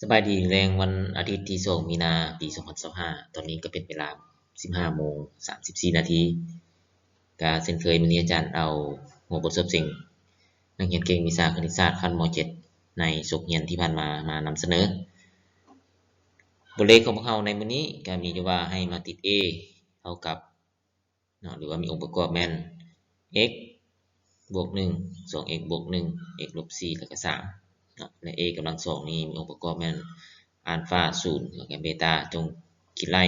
ສະບາຍດີ ແລງວັນອາທິດທີສອງມີນາ ປີສອງພັນຊາວຫ້າ ຕອນນີ້ກໍເປັນເວລາສິບຫ້າໂມງສາມສິບສີ່ນາທີ. ກໍເຊັ່ນເຄີຍ ມື້ນີ້ອາຈານເອົາຫົວບົດທົບເສັງນັກຮຽນເກັ່ງວິຊາຄະນິດສາດຂັ້ນ ມໍເຈັດ ໃນສົກຮຽນທີ່ຜ່ານມາ ມານຳສະເໜີ. ບົດເລກຂອງພວກເຮົາໃນມື້ນີ້ກໍມີຢູ່ວ່າໃຫ້ມາຕິດ A ເທົ່າກັບ ເນາະ ຫຼືວ່າມີອົງປະກອບແມ່ນ x ບວກໜຶ່ງ ສອງ x ບວກໜຶ່ງ x ລົບສີ່ ແລ້ວກໍສາມເນາະ ແລະ a ກຳລັງສອງນີ້ມີອົງປະກອບແມ່ນອານຟາ ສູນ ແລ້ວກໍເບຕາ. ຈົ່ງຄິດໄລ່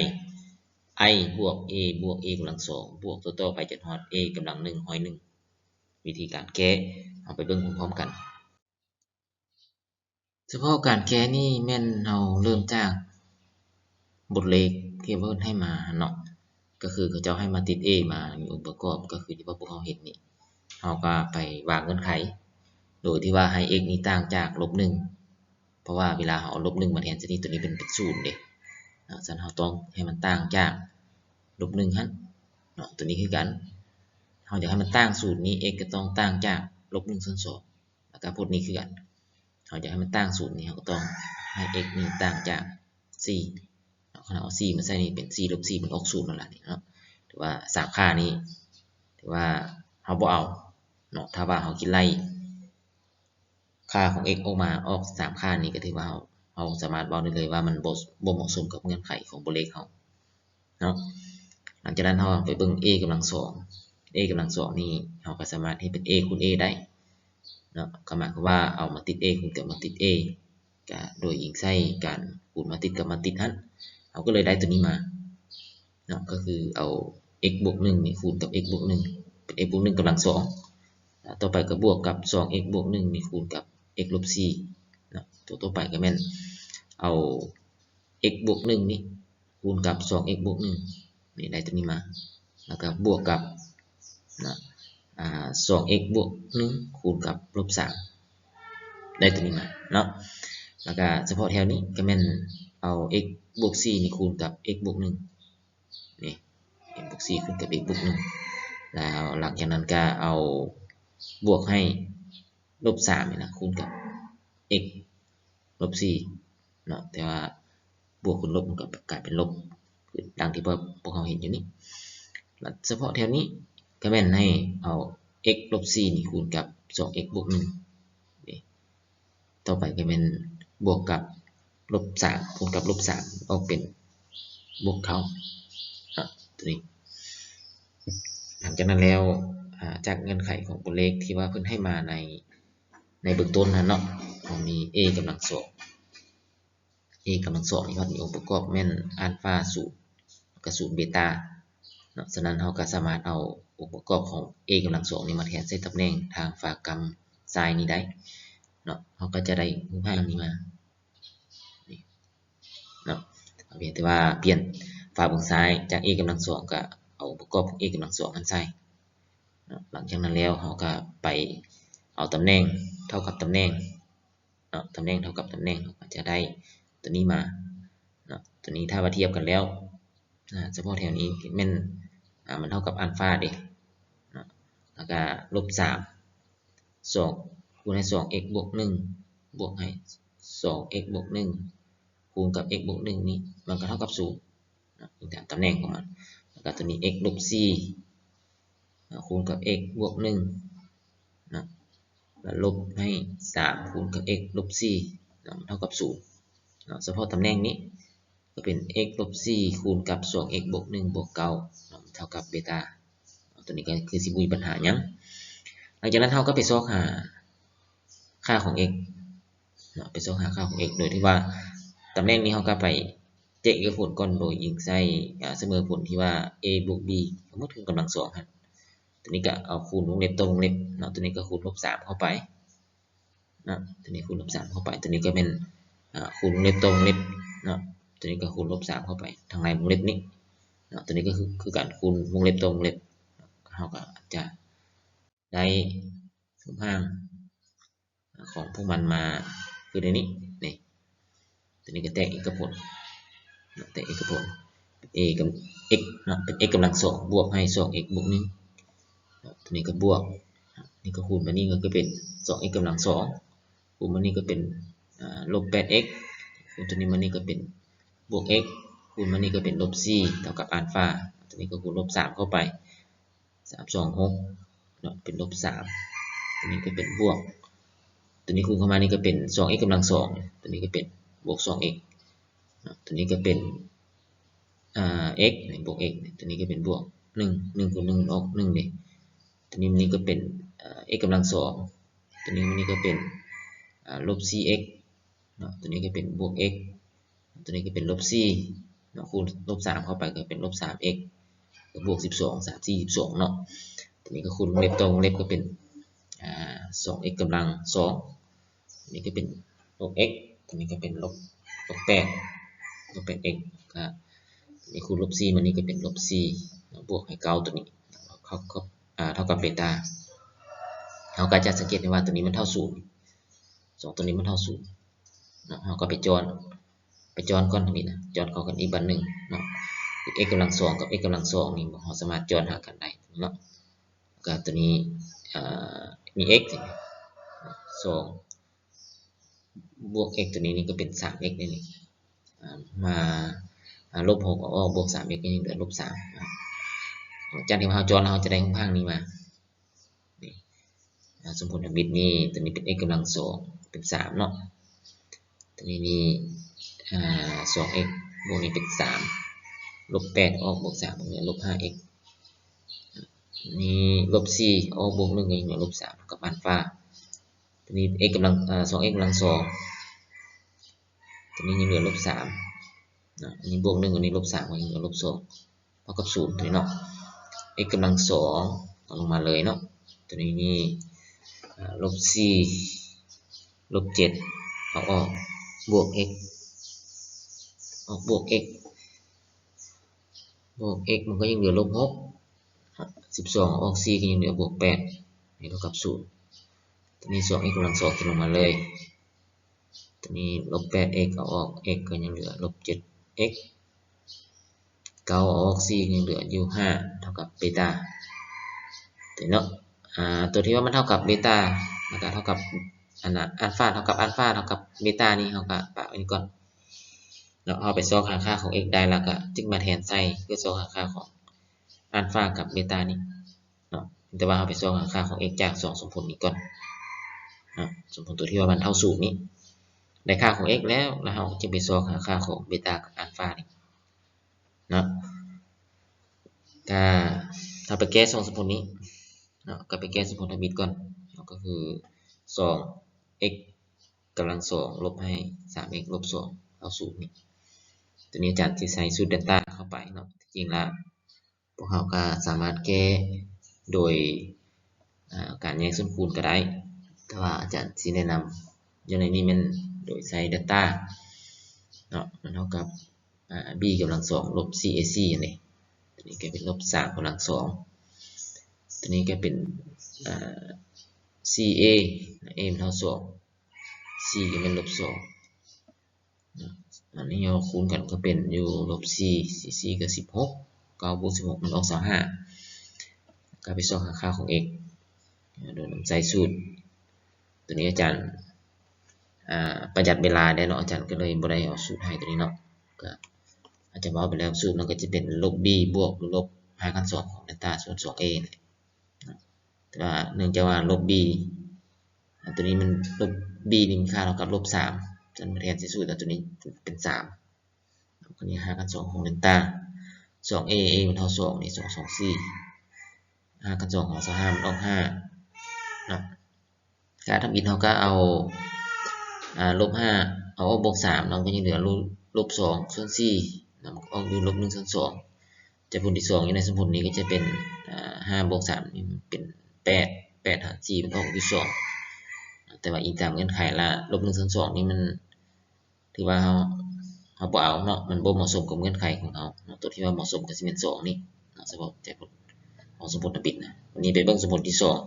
i ບວກ a ບວກ a ກຳລັງສອງ ບວກຕໍ່ໆໄປຈົນຮອດ a ກຳລັງໜຶ່ງ ຮ້ອຍໜຶ່ງ. ວິທີການແກ້ ເຮົາໄປເບິ່ງພ້ອມໆກັນ. ສະເພາະການແກ້ນີ້ແມ່ນເຮົາເລີ່ມຈາກບົດເລກທີ່ເພິ່ນໃຫ້ມາຫັ້ນເນາະ ກໍຄືເຂົາເຈົ້າໃຫ້ມາຕິດ A ມາ ມີອົງປະກອບ ກໍຄືທີ່ວ່າພວກເຮົາເຮັດນີ້ ເຮົາກໍໄປວາງເງື່ອນໄຂ ໂດຍທີ່ວ່າໃຫ້ x ນີ້ຕ່າງຈາກລົບໜຶ່ງ ເພາະວ່າເວລາເຮົາເອົາລົບໜຶ່ງມາແທນໃສ່ນີ້ ຕົວນີ້ເປັນ ເປັນສູນເດ້ເນາະ. ສະນັ້ນເຮົາຕ້ອງໃຫ້ມັນຕ່າງຈາກລົບໜຶ່ງຫັ້ນເນາະ. ຕົວນີ້ຄືກັນ ເຮົາຢາກໃຫ້ມັນຕ່າງສູນນີ້ x ກໍຕ້ອງຕ່າງຈາກລົບໜຶ່ງສ່ວນສອງ ແລ້ວກໍພົດນີ້ຄືກັນ ເຮົາຢາກໃຫ້ມັນຕ່າງສູນນີ້ ເຮົາກໍຕ້ອງໃຫ້ x ນີ້ຕ່າງຈາກສີ່ເນາະ. ຄັນເຮົາເອົາສີ່ມາໃສ່ນີ້ເປັນສີ່ລົບສີ່ ມັນອອກສູນແລ້ວລະນີ້ເນາະ. ຖືວ່າສາມຄ່ານີ້ ຖືວ່າເຮົາບໍ່ເອົາເນາະ. ຖ້າວ່າເຮົາຄິດໄລ່ຄ່າຂອງ x ອອກມາອອກສາມຄ່ານີ້ ກໍຖືວ່າເຮົາ ເຮົາສາມາດເວົ້າໄດ້ເລີຍວ່າມັນບໍ່ ບໍ່ເໝາະສົມກັບເງື່ອນໄຂຂອງບົດເລກເຮົາ ເນາະ. ຫຼັງຈາກນັ້ນເຮົາໄປເບິ່ງ a ກຳລັງສອງ a ກຳລັງສອງນີ້ ເຮົາກໍສາມາດເຮັດເປັນ a ຄູນ a ໄດ້ເນາະ. ກໍໝາຍຄວາມວ່າເອົາມາຕິດ a ຄູນກັບມາຕິດ a ກະໂດຍອີງໃສ່ການຄູນມາຕິດກັບມາຕິດຫັ້ນ ເຮົາກໍເລີຍໄດ້ຕົວນີ້ມາເນາະ. ກໍຄືເອົາ x ບວກໜຶ່ງນີ້ຄູນກັບ x ບວກໜຶ່ງ ເປັນ x ບວກໜຶ່ງກຳລັງສອງ ແລ້ວຕໍ່ໄປກໍບວກກັບ ສອງ x ບວກໜຶ່ງນີ້ຄູນກັບ x ລົບສີ່ເນາະ. ຕົວຕໍ່ໄປກໍແມ່ນເອົາ x ບວກໜຶ່ງນີ້ຄູນກັບ ສອງ x ບວກໜຶ່ງນີ້ ໄດ້ຕົວນີ້ມາ ແລ້ວກໍບວກກັບນະ ອ່າ ສອງ x ບວກໜຶ່ງຄູນກັບລົບສາມ ໄດ້ຕົວນີ້ມາເນາະ. ແລ້ວກໍສະເພາະແຖວນີ້ກໍແມ່ນເອົາ x ບວກສີ່ນີ້ຄູນກັບ x ບວກໜຶ່ງນີ້ x ບວກສີ່ຄູນກັບ x ບວກໜຶ່ງ ແລ້ວຫຼັງຈາກນັ້ນກໍເອົາບວກໃຫ້ລົບສາມນີ້ນະ ຄູນກັບ x ລົບສີ່ເນາະ. ແຕ່ວ່າບວກຄູນລົບມັນກໍກາຍເປັນລົບ ຄືດັ່ງທີ່ພວກ ພວກເຮົາເຫັນຢູ່ນີ້. ແລ້ວສະເພາະແຖວນີ້ກໍແມ່ນໃຫ້ເອົາ x ລົບສີ່ນີ້ຄູນກັບ ສອງ x ບວກໜຶ່ງນີ້ ຕໍ່ໄປກໍແມ່ນບວກກັບລົບສາມ ຄູນກັບລົບສາມ ອອກເປັນບວກເກົ້າເນາະ ຕົວນີ້. ຫຼັງຈາກນັ້ນແລ້ວ ອາ ຈາກເງື່ອນໄຂຂອງຕົວເລກທີ່ວ່າເພິ່ນໃຫ້ມາໃນ ໃນເບື້ອງຕົ້ນຫັ້ນເນາະ ເຮົາມີ a ກຳລັງສອງ a ກຳລັງສອງນີ້ມັນມີອົງປະກອບແມ່ນອານຟາ ສູນ ແລ້ວກໍສູນເບຕາເນາະ. ສະນັ້ນເຮົາກໍສາມາດເອົາອົງປະກອບຂອງ a ກຳລັງສອງນີ້ມາແທນໃສ່ຕຳແໜ່ງທາງຝາກຳຊ້າຍນີ້ໄດ້ເນາະ. ເຮົາກໍຈະໄດ້ຮູບຮ່າງນີ້ມາ ນີ້ເນາະ ພຽງແຕ່ວ່າປ່ຽນຝາເບື້ອງຊ້າຍຈາກ a ກຳລັງສອງ ກໍເອົາອົງປະກອບຂອງ a ກຳລັງສອງຫັ້ນໃສ່ເນາະ. ຫຼັງຈາກນັ້ນແລ້ວເຮົາກໍໄປເອົາຕຳແໜ່ງເທົ່າກັບຕຳແໜ່ງເນາະ ຕຳແໜ່ງເທົ່າກັບຕຳແໜ່ງ ເຮົາກໍຈະໄດ້ຕົວນີ້ມາເນາະ. ຕົວນີ້ຖ້າວ່າທຽບກັນແລ້ວ ອາ ສະເພາະແຖວນີ້ແມ່ນ ອາ ມັນເທົ່າກັບອານຟາເດ້ເນາະ ແລ້ວກໍລົບສາມ ສອງ ຄູນໃຫ້ສອງ x ບວກໜຶ່ງ ບວກໃຫ້ສອງ x ບວກໜຶ່ງ ຄູນກັບ x ບວກໜຶ່ງນີ້ ມັນກໍເທົ່າກັບສູນເນາະ ອີງຕາມຕຳແໜ່ງຂອງມັນ. ແລ້ວກໍຕົວນີ້ x ລົບສີ່ ເນາະ ຄູນກັບ x ບວກໜຶ່ງເນາະ ແລ້ວລົບໃຫ້ສາມ ຄູນກັບ x ລົບສີ່ເນາະ ມັນເທົ່າກັບສູນເນາະ. ສະເພາະຕຳແໜ່ງນີ້ກໍເປັນ x ລົບສີ່ ຄູນກັບ ສອງ x ບວກໜຶ່ງ ບວກເກົ້າເນາະ ມັນເທົ່າກັບເບຕາ. ຕົວນີ້ກໍຄືຊິບໍ່ມີບັນຫາຫຍັງ. ຫຼັງຈາກນັ້ນເຮົາກໍໄປຊອກຫາຄ່າຂອງ x ເນາະ ໄປຊອກຫາຄ່າຂອງ x ໂດຍທີ່ວ່າຕຳແໜ່ງນີ້ເຮົາກໍໄປແຈກເອກະຜົນກ່ອນ ໂດຍອີງໃສ່ ອາ ສະເໝີຜົນທີ່ວ່າ a ບວກ b ທັງໝົດຄືກຳລັງສອງຫັ້ນ. ຕົວນີ້ກໍເອົາຄູນວົງເລັບຕໍ່ວົງເລັບເນາະ ຕົວນີ້ກໍຄູນລົບສາມເຂົ້າໄປເນາະ ຕົວນີ້ຄູນລົບສາມເຂົ້າໄປ ຕົວນີ້ກໍແມ່ນ ອາ ຄູນວົງເລັບຕໍ່ວົງເລັບເນາະ ຕົວນີ້ກໍຄູນລົບສາມເຂົ້າໄປທາງໃນວົງເລັບນີ້ເນາະ. ຕົວນີ້ກໍຄື ຄືການຄູນວົງເລັບຕໍ່ວົງເລັບ ເຮົາກໍຈະ ໄດ້ຮູບຮ່າງຂອງພວກມັນມາຄືໃນນີ້ ນີ້ ຕົວນີ້ກໍແຕກເອກະຜົນເນາະ ແຕກເອກະຜົນ a ກັບ x ເນາະ ເປັນ x ກຳລັງສອງ ບວກໃຫ້ສອງ x ບວກໜຶ່ງເນາະ ຕົວນີ້ກໍບວກ ນີ້ກໍຄູນມານີ້ກໍຄືເປັນສອງ x ກຳລັງສອງ ຄູນມານີ້ກໍເປັນ ອາ ລົບແປດ x ຄູນຕົວນີ້ມານີ້ກໍເປັນບວກ x ຄູນມານີ້ກໍເປັນລົບສີ່ ເທົ່າກັບອານຟາ ຕົວນີ້ກໍຄູນລົບສາມເຂົ້າໄປ ສາມສອງຫົກເນາະ ເປັນລົບສາມ ຕົວນີ້ກໍເປັນບວກ ຕົວນີ້ຄູນເຂົ້າມານີ້ກໍເປັນສອງ x ກຳລັງສອງ ຕົວນີ້ກໍເປັນບວກສອງ x ເນາະ ຕົວນີ້ກໍເປັນ ອ່າ x ນີ້ບວກ x ຕົວນີ້ກໍເປັນບວກໜຶ່ງ ໜຶ່ງຄູນໜຶ່ງອອກໜຶ່ງເດ້ ຕົວນີ້ມັນນີ້ກໍເປັນ x ກຳລັງສອງ ຕົວນີ້ມັນນີ້ກໍເປັນ ລົບສີ່ x ເນາະ ຕົວນີ້ກໍເປັນບວກ x ຕົວນີ້ກໍເປັນລົບສີ່ເນາະ ຄູນລົບສາມເຂົ້າໄປກໍເປັນລົບສາມ x ກໍບວກສິບສອງ ສາມສີ່ສິບສອງເນາະ ຕົວນີ້ກໍຄູນວົງເລັບຕໍ່ວົງເລັບກໍເປັນ ອ່າ ສອງ x ກຳລັງສອງ ຕົວນີ້ກໍເປັນລົບ x ຕົວນີ້ກໍເປັນລົບ ລົບແປດ ລົບແປດ x ກໍ ນີ້ຄູນລົບສີ່ມານີ້ກໍເປັນລົບສີ່ ບວກໃຫ້ເກົ້າຕົວນີ້ ເທົ່າກັບ ເທົ່າກັບເບຕາ ເຮົາກໍຈະສັງເກດໄດ້ວ່າຕົວນີ້ມັນເທົ່າສູນ ສອງຕົວນີ້ມັນເທົ່າສູນເນາະ ເຮົາກໍໄປຈອນ ໄປຈອນກ່ອນນີ້ນະ ຈອນເຂົ້າກັນອີກບັດໜຶ່ງເນາະ x ກຳລັງສອງກັບ x ກຳລັງສອງນີ້ ເຮົາສາມາດຈອນຫາກັນໄດ້ເນາະ ກໍຕົວນີ້ ເອີ ມີ x ສອງ ບວກ x ຕົວນີ້ນີ້ກໍເປັນສາມ x ນີ້ນີ້ ອ່າ ມາ ອ່າ ລົບຫົກເອົາອອກ ບວກສາມ x ກໍຍັງເຫຼືອລົບສາມ ອ່າ ຈາກທີ່ວ່າເຮົາຈອນແລ້ວ ເຮົາຈະໄດ້ຮູບຮ່າງນີ້ມາ ນີ້ ອ່າ ສົມຜົນທຳອິດນີ້ ຕົວນີ້ເປັນ x ກຳລັງສອງ ເປັນສາມເນາະ ຕົວນີ້ນີ້ ອ່າ ສອງ x ບວກນີ້ເປັນສາມ ລົບແປດອອກ ບວກສາມ ເຫຼືອລົບຫ້າ x ນີ້ລົບສີ່ອອກບວກໜຶ່ງ ກໍຍັງເຫຼືອລົບສາມ ເທົ່າກັບອານຟາ ຕົວນີ້ x ກຳລັງ ເອີ ສອງ x ກຳລັງສອງ ຕົວນີ້ຍັງເຫຼືອລົບສາມເນາະ ອັນນີ້ບວກໜຶ່ງ ອັນນີ້ລົບສາມ ກໍຍັງເຫຼືອລົບສອງ ເທົ່າກັບສູນ ຕົວນີ້ເນາະ x ກຳລັງສອງ ເອົາລົງມາເລີຍເນາະ ຕົວນີ້ນີ້ ເອີ ລົບສີ່ ລົບເຈັດ ເອົາອອກ ບວກ x ອອກບວກ x ບວກ x ມັນກໍຍັງເຫຼືອລົບຫົກ ສິບສອງເອົາອອກສີ່ ກໍຍັງເຫຼືອບວກແປດ ນີ້ເທົ່າກັບສູນ ຕົວນີ້ສອງ x ກຳລັງສອງ ເຂຍນລົງມາເລີຍ ຕົວນີ້ລົບແປດ x ເອົາອອກ x ກໍຍັງເຫຼືອລົບເຈັດ x ເກົ້າເອົາອອກສີ່ ຍັງເຫຼືອຢູ່ຫ້າ ເທົ່າກັບເບຕາ ເຫັນເນາະ ອ່າ ຕົວທີ່ວ່າມັນເທົ່າກັບເບຕາ ແລ້ວກໍເທົ່າກັບ ອັນນ່າ ອານຟາ ເທົ່າກັບອານຟາ ເທົ່າກັບເບຕານີ້ ເຮົາກໍປະໄວ້ນີ້ກ່ອນເນາະ ເຮົາໄປຊອກຫາຄ່າຂອງ x ໄດ້ ແລ້ວກໍຈຶ່ງມາແທນໃສ່ ເພື່ອຊອກຫາຄ່າຂອງອານຟາກັບເບຕານີ້ເນາະ ແຕ່ວ່າເຮົາໄປຊອກຫາຄ່າຂອງ x ຈາກສອງສົມຜົນນີ້ກ່ອນເນາະ ສົມຜົນຕົວທີ່ວ່າມັນເທົ່າສູນນີ້ ໄດ້ຄ່າຂອງ x ແລ້ວ ແລ້ວເຮົາຈຶ່ງໄປຊອກຫາຄ່າຂອງເບຕາກັບອານຟານີ້ ເນາະ ກໍເຮົາໄປແກ້ສອງສົມຜົນນີ້ເນາະ ກໍໄປແກ້ສົມຜົນທຳອິດກ່ອນເນາະ ກໍຄືສອງ x ກຳລັງສອງ ລົບໃຫ້ສາມ x ລົບສອງ ເທົ່າສູນນີ້ ຕົວນີ້ອາຈານຊິໃສ່ສູດເດລຕາເຂົ້າໄປເນາະ ທີ່ຈິງແລ້ວ ພວກເຮົາກໍສາມາດແກ້ໂດຍ ອ່າ ການແຍກສ່ວນຄູນກໍໄດ້ ແຕ່ວ່າອາຈານຊິແນະນຳຢູ່ໃນນີ້ແມ່ນໂດຍໃຊ້ເດລຕາເນາະ ມັນເທົ່າກັບ ອ່າ b ກຳລັງສອງ ລົບສີ່ a c ຫັ້ນເດ ຕົວນີ້ກໍເປັນລົບສາມກຳລັງສອງ ຕົວນີ້ກໍເປັນ ອ່າ ສີ່ a a ມັນເທົ່າສອງ c ກໍແມ່ນລົບສອງ ອັນນີ້ເຮົາຄູນກັນກໍເປັນຢູ່ລົບສີ່ ສີ່ສີ່ກໍສິບຫົກ ເກົ້າບວກສິບຫົກມັນອອກຊາວຫ້າ ກໍໄປຊອກຫາຄ່າຂອງ x ໂດຍນຳໃຊ້ສູດ ຕົວນີ້ອາຈານ ອ່າ ປະຢັດເວລາແດ່ເນາະ ອາຈານກໍເລີຍບໍ່ໄດ້ເອົາສູດໃຫ້ຕົວນີ້ເນາະ ກໍອາດຈະເວົ້າໄປແລ້ວ ສູດມັນກໍຈະເປັນລົບ b ບວກລົບຮາກຂັ້ນສອງຂອງເດລຕາສ່ວນສອງ a ແຕ່ວ່າເນື່ອງຈາກວ່າລົບ b ອັນຕົວນີ້ມັນລົບ b ນີ້ມີຄ່າເທົ່າກັບລົບສາມ ຈະມາແທນໃສ່ສູດ ແລ້ວຕົວນີ້ເປັນສາມ ອັນນີ້ຮາກຂັ້ນສອງຂອງເດລຕາ ສອງ a a ມັນເທົ່າສອງ ນີ້ ສອງ ສອງ ສີ່ ຮາກຂັ້ນສອງຂອງຊາວຫ້າມັນອອກຫ້າເນາະ ການທຳອິດເຮົາກໍເອົາ ອ່າ ລົບຫ້າ ເອົາອອກບວກສາມເນາະ ມັນກໍຍັງເຫຼືອລົບ ລົບສອງສ່ວນສີ່ເນາະ ມັນກໍອອກຢູ່ລົບໜຶ່ງສ່ວນສອງ ຈາກຜົນທີ່ສອງຢູ່ໃນສົມຜົນນີ້ກໍຈະເປັນ ອ່າ ຫ້າບວກສາມນີ້ມັນເປັນແປດ ແປດຫານສີ່ມັນອອກຢູ່ສອງ ແຕ່ວ່າອີງຕາມເງື່ອນໄຂລະ ລົບໜຶ່ງສ່ວນສອງນີ້ມັນ ຖືວ່າເຮົາ ເຮົາບໍ່ເອົາເນາະ ມັນບໍ່ເໝາະສົມກັບເງື່ອນໄຂຂອງເຮົາເນາະ ຕົວທີ່ວ່າເໝາະສົມກໍຊິແມ່ນສອງນີ້ເນາະ ສະເພາະແຕ່ຜົນຂອງສົມຜົນທຳອິດນະ ວັນນີ້ໄປເບິ່ງສົມຜົນທີສອງ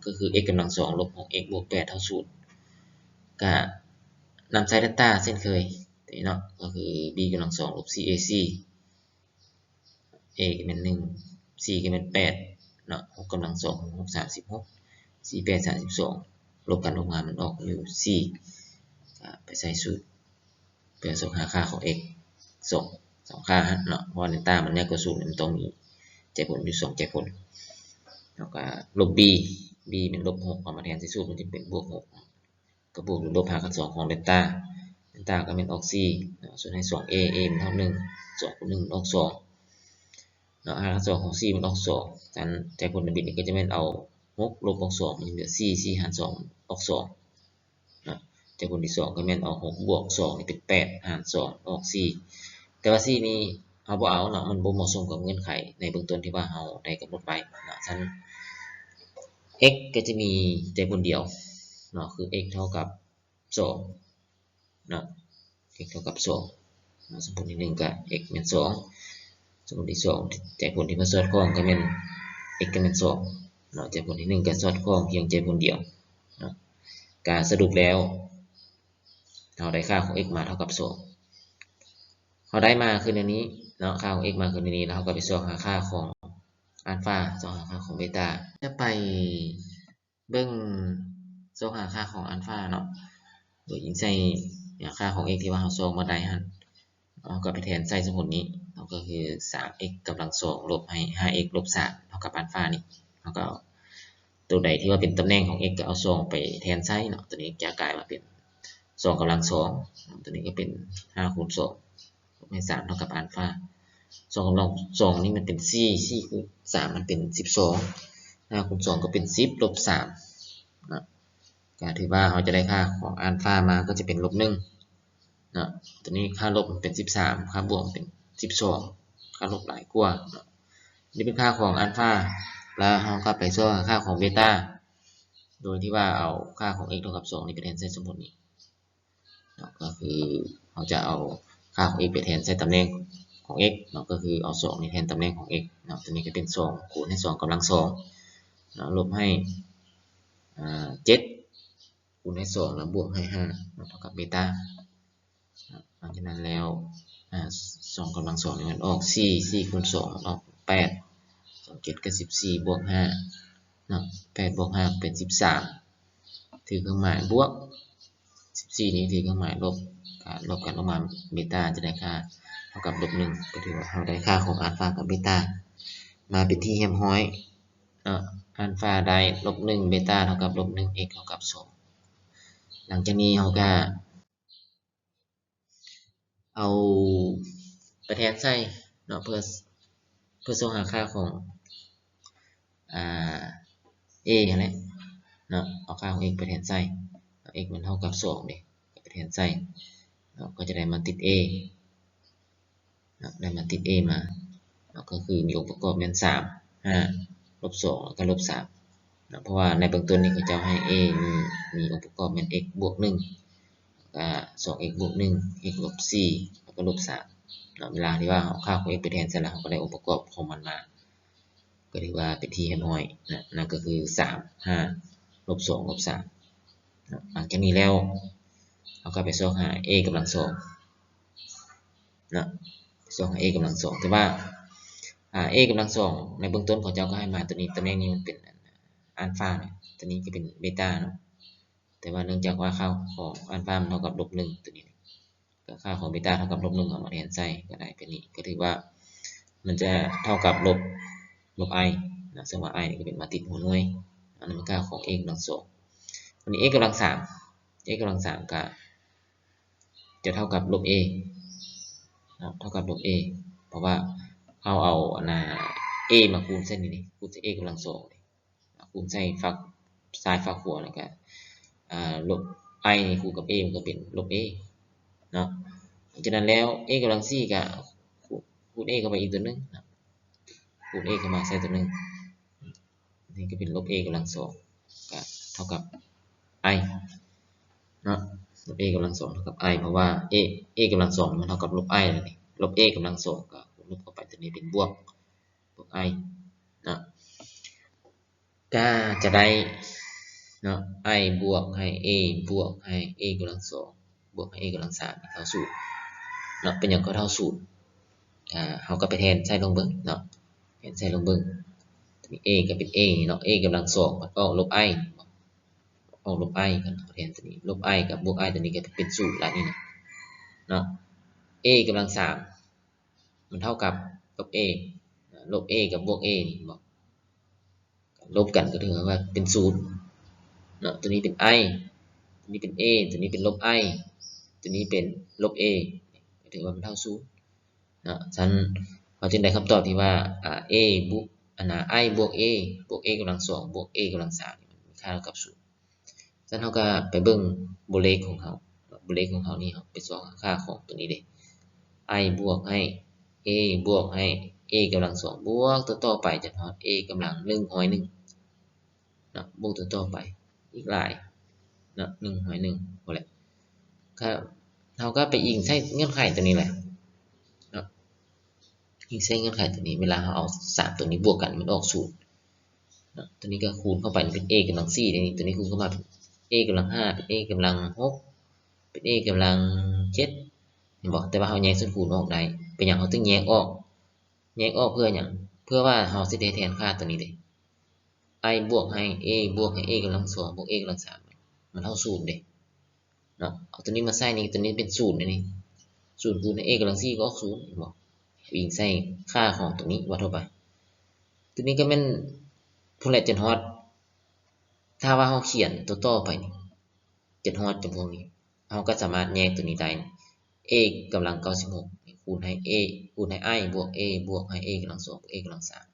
ກໍຄື x ກຳລັງສອງ ລົບຫົກ x ບວກແປດ ເທົ່າສູນ ກະນຳໃຊ້ເດລຕາເຊັ່ນເຄີຍເນາະ ກໍຄື b ກຳລັງສອງ ລົບສີ່ a c a ກໍແມ່ນໜຶ່ງ c ກໍແມ່ນແປດເນາະ ຫົກກຳລັງສອງ ຫົກສາມສິບຫົກ ສີ່ແປດສາມສິບສອງ ລົບກັນລົບຫານມັນອອກຢູ່ສີ່ ກໍໄປໃສ່ສູດ ເພື່ອຊອກຫາຄ່າຂອງ x ສອງ ສອງຄ່າຫັ້ນເນາະ ເພາະວ່າເດລຕ້າມັນໃຫຍ່ກວ່າສູນ ມັນຕ້ອງມີໃຈຜົນຢູ່ສອງໃຈຜົນ. ແລ້ວກໍລົບ b, b ແມ່ນລົບຫົກ ເອົາມາແທນໃສ່ສູດ ມັນຈະເປັນບວກຫົກ ກໍບວກ ຫຼື ລົບຮາກຂັ້ນສອງຂອງເດລຕ້າ ເດລຕ້າກໍແມ່ນອອກສີ່ເນາະ ສ່ວນໃຫ້ສອງ a, a ມັນເທົ່າໜຶ່ງ ສອງຄູນໜຶ່ງມັນອອກສອງເນາະ ຮາກຂັ້ນສອງຂອງສີ່ມັນອອກສອງ ສະນັ້ນໃຈຜົນທຳອິດນີ້ກໍຈະແມ່ນເອົາຫົກລົບອອກສອງ ມັນເຫຼືອສີ່ ສີ່ຫານສອງອອກສອງເນາະ. ໃຈຜົນທີສອງກໍແມ່ນເອົາຫົກບວກສອງນີ້ເປັນແປດຫານສອງອອກສີ່ ແຕ່ວ່າສີ່ນີ້ເຮົາບໍ່ເອົາເນາະ ມັນບໍ່ເໝາະສົມກັບເງື່ອນໄຂໃນເບື້ອງຕົ້ນທີ່ວ່າເຮົາໄດ້ກຳນົດໄວ້ເນາະ. ສະນັ້ນ x ກໍຈະມີໃຈຜົນດຽວເນາະ ຄື x ເທົ່າກັບສອງເນາະ x ເທົ່າກັບສອງເນາະ. ສົມມຸດທີໜຶ່ງກໍ x ແມ່ນສອງ ສົມມຸດທີສອງ ໃຈຜົນທີ່ມາສອດຄ່ອງກໍແມ່ນ x ກໍແມ່ນສອງເນາະ ໃຈຜົນທີໜຶ່ງກໍສອດຄ່ອງພຽງໃຈຜົນດຽວເນາະ. ການສະຫຼຸບແລ້ວ ເຮົາໄດ້ຄ່າຂອງ x ມາເທົ່າກັບສອງ ເຮົາໄດ້ມາຄືແນວນີ້ເນາະ ຄ່າຂອງ x ມາຄືແນວນີ້ ແລ້ວເຮົາກໍໄປຊອກຫາຄ່າຂອງອານຟາ ຊອກຫາຄ່າຂອງເບຕ້າ ຈະໄປເບິ່ງ ຊອກຫາຄ່າຂອງອານຟາເນາະ ໂດຍອີງໃສ່ຄ່າຂອງ x ທີ່ວ່າເຮົາຊອກມາໄດ້ຫັ້ນ ເຮົາກໍໄປແທນໃສ່ສົມມຸດນີ້ເນາະ ກໍຄືສາມ x ກຳລັງສອງ ລົບໃຫ້ຫ້າ x ລົບສາມ ເທົ່າກັບອານຟານີ້ ເຮົາກໍເອົາຕົວໃດທີ່ວ່າເປັນຕຳແໜ່ງຂອງ x ກໍເອົາສອງໄປແທນໃສ່ເນາະ ຕົວນີ້ຈະກາຍມາເປັນສອງກຳລັງສອງ ຕົວນີ້ກໍເປັນຫ້າຄູນສອງ ລົບໃຫ້ສາມເທົ່າກັບອານຟາ ສອງກຳລັງສອງນີ້ມັນເປັນສີ່ ສີ່ຄູນສາມມັນເປັນສິບສອງ ຫ້າຄູນສອງກໍເປັນສິບລົບສາມເນາະ. ກໍຖືວ່າເຮົາຈະໄດ້ຄ່າຂອງອານຟາມາກໍຈະເປັນລົບໜຶ່ງເນາະ ຕົວນີ້ຄ່າລົບມັນເປັນສິບສາມ ຄ່າບວກມັນເປັນສິບສອງ ຄ່າລົບຫຼາຍກວ່າເນາະ. ນີ້ເປັນຄ່າຂອງອານຟາ ແລ້ວເຮົາກໍໄປຊອກຫາຄ່າຂອງເບຕ້າ ໂດຍທີ່ວ່າເອົາຄ່າຂອງ x ເທົ່າກັບສອງນີ້ໄປແທນໃສ່ສົມມຸດນີ້ເນາະ ກໍຄືເຮົາຈະເອົາຄ່າຂອງ x ໄປແທນໃສ່ຕຳແໜ່ງຂອງ x ເນາະ ກໍຄືເອົາສອງນີ້ແທນຕຳແໜ່ງຂອງ x ເນາະ ຕົວນີ້ກໍເປັນສອງຄູນໃຫ້ສອງກຳລັງສອງເນາະ ລົບໃຫ້ ອ່າ ເຈັດຄູນໃຫ້ສອງ ແລ້ວບວກໃຫ້ຫ້າເນາະ ເທົ່າກັບເບຕ້າ. ຫຼັງຈາກນັ້ນແລ້ວ ອ່າ ສອງກຳລັງສອງນີ້ມັນອອກສີ່ ສີ່ຄູນສອງມັນອອກແປດ ສອງເຈັດກໍສິບສີ່ ບວກຫ້າເນາະ ແປດບວກຫ້າເປັນສິບສາມ ຖືກເຄື່ອງໝາຍບວກ ສິບສີ່ນີ້ຖືກເຄື່ອງໝາຍລົບ ການລົບກັນອອກມາເບຕ້າຈະໄດ້ຄ່າເທົ່າກັບລົບໜຶ່ງ ກໍຖືວ່າເຮົາໄດ້ຄ່າຂອງອານຟາກັບເບຕ້າມາເປັນທີ່ຮຽບຮ້ອຍເນາະ. ອານຟາໄດ້ລົບໜຶ່ງ ເບຕ້າເທົ່າກັບລົບໜຶ່ງ x ເທົ່າກັບສອງ. ຫຼັງຈາກນີ້ເຮົາກໍ ເອົາໄປແທນໃສ່ເນາະ ເພື່ອ ເພື່ອຊອກຫາຄ່າຂອງ ອ່າ a ຫັ້ນແຫຼະເນາະ ເອົາຄ່າຂອງ x ໄປແທນໃສ່ເນາະ x ມັນເທົ່າກັບສອງເດ້ ກໍໄປແທນໃສ່ເນາະ ກໍຈະໄດ້ມາຕິດ a ເນາະ ໄດ້ມາຕິດ a ມາເນາະ ກໍຄືມີອົງປະກອບແມ່ນສາມ ຫ້າ ລົບສອງ ແລ້ວກໍລົບສາມເນາະ ເພາະວ່າໃນເບື້ອງຕົ້ນນີ້ເຂົາເຈົ້າໃຫ້ a ມີ ມີອົງປະກອບແມ່ນ x ບວກໜຶ່ງ ອ່າ ສອງ x ບວກໜຶ່ງ x ລົບສີ່ ແລ້ວກໍລົບສາມເນາະ. ເວລາທີ່ວ່າເຮົາເອົາຄ່າຂອງ x ໄປແທນໃສ່ແລ້ວ ເຮົາກໍໄດ້ອົງປະກອບຂອງມັນມາ ກໍຖືວ່າເປັນທີ່ຮຽບຮ້ອຍນະ ນັ້ນກໍຄືສາມ ຫ້າ ລົບສອງ ລົບສາມເນາະ. ຫຼັງຈາກນີ້ແລ້ວ ເຮົາກໍໄປຊອກຫາ a ກຳລັງສອງເນາະ ຊອກຫາ a ກຳລັງສອງ ແຕ່ວ່າ ອ່າ a ກຳລັງສອງ ໃນເບື້ອງຕົ້ນເຂົາເຈົ້າກໍໃຫ້ມາຕົວນີ້ ຕຳແໜ່ງນີ້ມັນເປັນອານຟາເນາະ ຕົວນີ້ກໍເປັນເບຕ້າເນາະ. ແຕ່ວ່າເນື່ອງຈາກວ່າຄ່າຂອງອານຟາມັນເທົ່າກັບລົບໜຶ່ງ ຕົວນີ້ ກໍຄ່າຂອງເບຕ້າເທົ່າກັບລົບໜຶ່ງ ເອົາມາແທນໃສ່ກໍໄດ້ ແບບນີ້ກໍຖືວ່າມັນຈະເທົ່າກັບລົບ ລົບ i ນະ ເຊິ່ງວ່າ i ນີ້ກໍເປັນມາຕິດຫົວໜ່ວຍ ອັນນັ້ນມັນຄ່າຂອງ a ກຳລັງສອງ. ວັນນີ້ a ກຳລັງສາມ a ກຳລັງສາມກໍຈະເທົ່າກັບລົບ a ນະ ເທົ່າກັບລົບ a ເພາະວ່າເຮົາເອົາອັນນ່າ a ມາຄູນໃສ່ນີ້ ຄູນໃສ່ a ກຳລັງສອງນີ້ ຄູນໃສ່ຟາກຊ້າຍຟາກຂວາ ແລ້ວກະ ອ່າ ລົບ i ນີ້ຄູນກັບ a ມັນກະເປັນລົບ a ເນາະ. ຈາກນັ້ນແລ້ວ a ກຳລັງສີ່ກະ ຄູນ a ເຂົ້າໄປອີກຕົວໜຶ່ງເນາະ ຄູນ a ເຂົ້າມາໃສ່ຕົວໜຶ່ງ ນີ້ກະເປັນລົບ a ກຳລັງສອງ ກະເທົ່າກັບ i ເນາະ ລົບ a ກຳລັງສອງເທົ່າກັບ i ເພາະວ່າ a a ກຳລັງສອງມັນເທົ່າກັບລົບ i ແລ້ວນີ້ ລົບ a ກຳລັງສອງກະຄູນລົບເຂົ້າໄປ ຕົວນີ້ເປັນບວກ ບວກ i ເນາະ ກະຈະໄດ້ເນາະ i ບວກໃຫ້ a ບວກໃຫ້ a ກຳລັງສອງ ບວກໃຫ້ a ກຳລັງສາມເທົ່າສູນເນາະ. ເປັນຫຍັງກໍເທົ່າສູນ? ເຮົາກໍໄປແທນໃສ່ລົງເບິ່ງເນາະ ແທນໃສ່ລົງເບິ່ງ a ກໍເປັນ a ເນາະ a ກຳລັງສອງມັນອອກລົບ i ອອກລົບ i ກັນ ເຮົາແທນຕົວນີ້ ລົບ i ກັບບວກ i ຕົວນີ້ກໍເປັນສູນລະນີ້ນະ ເນາະ a ກຳລັງສາມ ມັນເທົ່າກັບ ກັບ a ລົບ a ກັບບວກ a ນີ້ເຫັນບໍ່? ລົບກັນກໍຖືວ່າເປັນສູນເນາະ ຕົວນີ້ເປັນ i ຕົວນີ້ເປັນ a ຕົວນີ້ເປັນລົບ i ຕົວນີ້ເປັນລົບ a ກໍຖືວ່າມັນເທົ່າສູນເນາະ. ຊັ້ນເຮົາຈຶ່ງໄດ້ຄຳຕອບທີ່ວ່າ ອາ a ບວກ ອັນນ່າ i ບວກ a ບວກ a ກຳລັງສອງ ບວກ a ກຳລັງສາມ ນີ້ມັນມີຄ່າເທົ່າກັບສູນ. ຊັ້ນເຮົາກໍໄປເບິ່ງບົວເລກຂອງເຮົາ ບົວເລກຂອງເຮົານີ້ ເຮົາໄປຊອກຫາຄ່າຂອງຕົວນີ້ເດ້ i ບວກໃຫ້ a ບວກໃຫ້ a ກຳລັງສອງ ບວກຕໍ່ໆໄປຈົນຮອດ a ກຳລັງໜຶ່ງຮ້ອຍໜຶ່ງເນາະ ບວກຕໍ່ໆໄປອີກຫຼາຍເນາະ ໜຶ່ງຮ້ອຍໜຶ່ງພຸ້ນແຫຼະ. ເຮົາກໍໄປອີງໃສ່ເງື່ອນໄຂຕົວນີ້ແຫຼະເນາະ ອີງໃສ່ເງື່ອນໄຂຕົວນີ້ ເວລາເຮົາເອົາສາມຕົວນີ້ບວກກັນ ມັນອອກສູນ ເນາະ ຕົວນີ້ກໍຄູນເຂົ້າໄປເປັນ a ກຳລັງສີ່ເດ້ ຕົວນີ້ຄູນເຂົ້າມາເປັນ a ກຳລັງຫ້າ ເປັນ a ກຳລັງຫົກ ເປັນ a ກຳລັງເຈັດ ເຫັນບໍ່? ແຕ່ວ່າເຮົາແຍກສ່ວນຄູນອອກໄດ້. ເປັນຫຍັງເຮົາຈຶ່ງແຍກອອກ? ແຍກອອກເພື່ອຫຍັງ? ເພື່ອວ່າເຮົາຊິໄດ້ແທນຄ່າຕົວນີ້ເດ້ i ບວກໃຫ້ a ບວກໃຫ້ a ກຳລັງສອງ ບວກ a ກຳລັງສາມ ມັນເທົ່າສູນເດ້. ເນາະ ເອົາຕົວນີ້ມາໃສ່ນີ້ ຕົວນີ້ເປັນສູນເດ້ນີ້ ສູນຄູນໃຫ້ a ກຳລັງສີ່ກໍອອກສູນ ເຫັນບໍ່? ອີງໃສ່ຄ່າຂອງຕົວນີ້ວັດເຂົ້າໄປ ຕົວນີ້ກໍແມ່ນພຸ້ນແຫຼະ ຈົນຮອດ ຖ້າວ່າເຮົາຂຽນຕໍ່ໆໄປນີ້ ຈົນຮອດຈຳພວກນີ້ ເຮົາກໍສາມາດແຍກຕົວນີ້ໄດ້ a ກຳລັງເກົ້າສິບຫົກ ຄູນໃຫ້ a ຄູນໃຫ້ i ບວກ a ບວກໃຫ້ a ກຳລັງສອງ ບວກ a ກຳລັງສາມ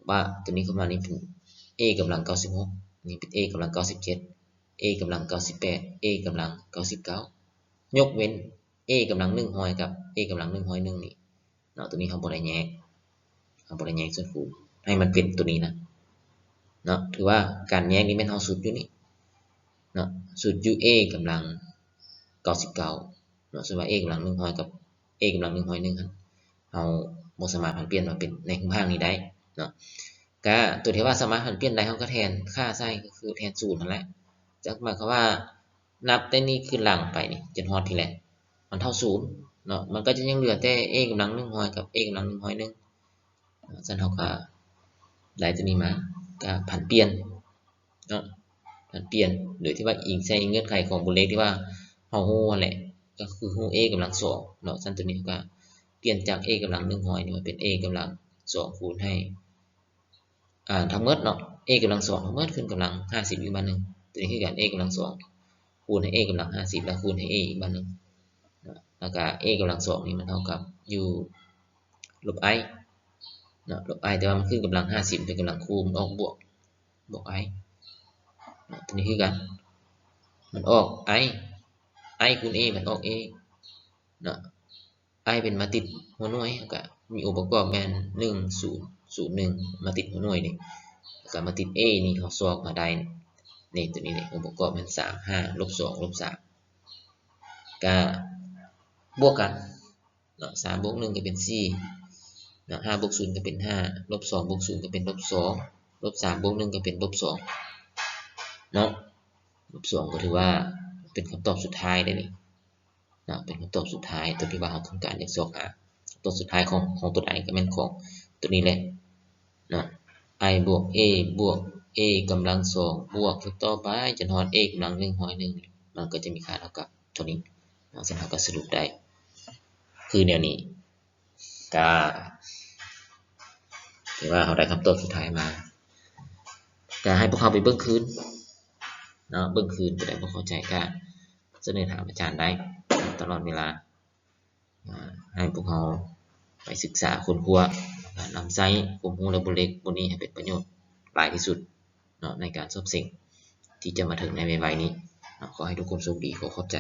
ວ່າຕົວນີ້ເຂົ້າມານີ້ເປັນ a ກຳລັງເກົ້າສິບຫົກ ນີ້ເປັນ a ກຳລັງເກົ້າສິບເຈັດ a ກຳລັງເກົ້າສິບແປດ a ກຳລັງເກົ້າສິບເກົ້າ ຍົກເວັ້ນ a ກຳລັງໜຶ່ງຮ້ອຍກັບ a ກຳລັງໜຶ່ງຮ້ອຍໜຶ່ງນີ້ເນາະ ຕົວນີ້ເຮົາບໍ່ໄດ້ແຍກ ເຮົາບໍ່ໄດ້ແຍກສ່ວນຄູນໃຫ້ມັນເປັນຕົວນີ້ນະເນາະ. ຖືວ່າການແຍກນີ້ແມ່ນເຮົາສຸດຢູ່ນີ້ເນາະ ສຸດຢູ່ a ກຳລັງເກົ້າສິບເກົ້າ ເນາະ ສົມມຸດວ່າ a ກຳລັງໜຶ່ງຮ້ອຍກັບ a ກຳລັງໜຶ່ງຮ້ອຍໜຶ່ງຫັ້ນ ເຮົາບໍ່ສາມາດຜັນປ່ຽນມາເປັນໃນຮູບຮ່າງນີ້ໄດ້ເນາະ. ກະຕົວທີ່ວ່າສາມາດຜັນປ່ຽນໄດ້ ເຮົາກໍແທນຄ່າໃສ່ ກໍຄືແທນສູນຫັ້ນແຫຼະ. ຈະໝາຍຄວາມວ່ານັບແຕ່ນີ້ຂຶ້ນຫຼັງໄປນີ້ ຈົນຮອດພີ້ແຫຼະ ມັນເທົ່າສູນເນາະ ມັນກໍຈະຍັງເຫຼືອແຕ່ a ກຳລັງໜຶ່ງຮ້ອຍກັບ a ກຳລັງໜຶ່ງຮ້ອຍໜຶ່ງ ຊັ້ນເຮົາກໍໄດ້ຕົວນີ້ມາ ກໍຜັນປ່ຽນເນາະ ຜັນປ່ຽນໂດຍທີ່ວ່າອີງໃສ່ເງື່ອນໄຂຂອງບົວເລກທີ່ວ່າເຮົາຮູ້ຫັ້ນແຫຼະ ກໍຄືຮູ້ a ກຳລັງສອງເນາະ. ຊັ້ນຕົວນີ້ເຮົາກໍປ່ຽນຈາກ a ກຳລັງໜຶ່ງຮ້ອຍນີ້ມາເປັນ a ກຳລັງສອງຄູນໃຫ້ ອາ ທັງໝົດເນາະ a ກຳລັງສອງທັງໝົດ ຄູນກຳລັງຫ້າສິບອີກບາດໜຶ່ງ ຕົວນີ້ຄືກັນ a ກຳລັງສອງຄູນໃຫ້ a ກຳລັງຫ້າສິບ ແລ້ວຄູນໃຫ້ a ອີກບາດໜຶ່ງເນາະ ແລ້ວກະ a ກຳລັງສອງນີ້ມັນເທົ່າກັບຢູ່ລົບ i ເນາະ ລົບ i ແຕ່ວ່າມັນຂຶ້ນກຳລັງຫ້າສິບ ເປັນກຳລັງຄູ່ ມັນອອກບວກ ບວກ i ເນາະ ຕົວນີ້ຄືກັນ ມັນອອກ i i ຄູນ a ມັນອອກ a ເນາະ i ເປັນມາຕິດຫົວໜ່ວຍ ແລ້ວກະມີອົງປະກອບແມ່ນ ໜຶ່ງ ສູນ ສູນ ໜຶ່ງ ມາຕິດຫົວໜ່ວຍນີ້ ແລ້ວກະມາຕິດ a ນີ້ເຮົາຊອກມາໄດ້ນີ້ ຕົວນີ້ເດ້ ອົງປະກອບແມ່ນ ສາມ ຫ້າ ລົບ ສອງ ລົບ ສາມ ກະບວກກັນເນາະ ສາມບວກໜຶ່ງກໍເປັນສີ່ເນາະ ຫ້າບວກສູນກໍເປັນຫ້າ ລົບ ສອງບວກສູນກໍເປັນລົບ ສອງ ລົບ ສາມບວກໜຶ່ງກໍເປັນລົບ ສອງເນາະ ລົບ ສອງ ກໍຖືວ່າເປັນຄຳຕອບສຸດທ້າຍເດ້ນີ້ ເນາະ ເປັນຄຳຕອບສຸດທ້າຍ ຕົວທີ່ວ່າເຮົາຕ້ອງການຢາກຊອກຫາ ຄຳຕອບສຸດທ້າຍຂອງ ຂອງຕົວໃດກໍແມ່ນຂອງຕົວນີ້ແຫຼະເນາະ i ບວກ a ບວກ a ກຳລັງສອງ ບວກຕໍ່ໄປຈົນຮອດ a ກຳລັງໜຶ່ງຮ້ອຍໜຶ່ງ ມັນກໍຈະມີຄ່າເທົ່າກັບເທົ່ານີ້ເນາະ. ຊັ້ນເຮົາກໍສະຫຼຸບໄດ້ຄືແນວນີ້ ກະຖືວ່າເຮົາໄດ້ຄຳຕອບສຸດທ້າຍມາ ກະໃຫ້ພວກເຮົາໄປເບິ່ງຄືນເນາະ ເບິ່ງຄືນ ຕົວໃດບໍ່ເຂົ້າໃຈກະສະເໜີຖາມອາຈານໄດ້ຕະຫຼອດເວລາ. ອາ ໃຫ້ພວກເຮົາໄປສຶກສາຄົ້ນຄວ້າ ແລະ ນຳໃຊ້ຄວາມຮູ້ ແລະ ບົດເລກບົດນີ້ໃຫ້ເປັນປະໂຫຍດຫຼາຍທີ່ສຸດເນາະ ໃນການສອບເສັງທີ່ຈະມາເຖິງໃນໄວໆນີ້ເນາະ. ຂໍໃຫ້ທຸກຄົນໂຊກດີ ຂໍຂອບໃຈ.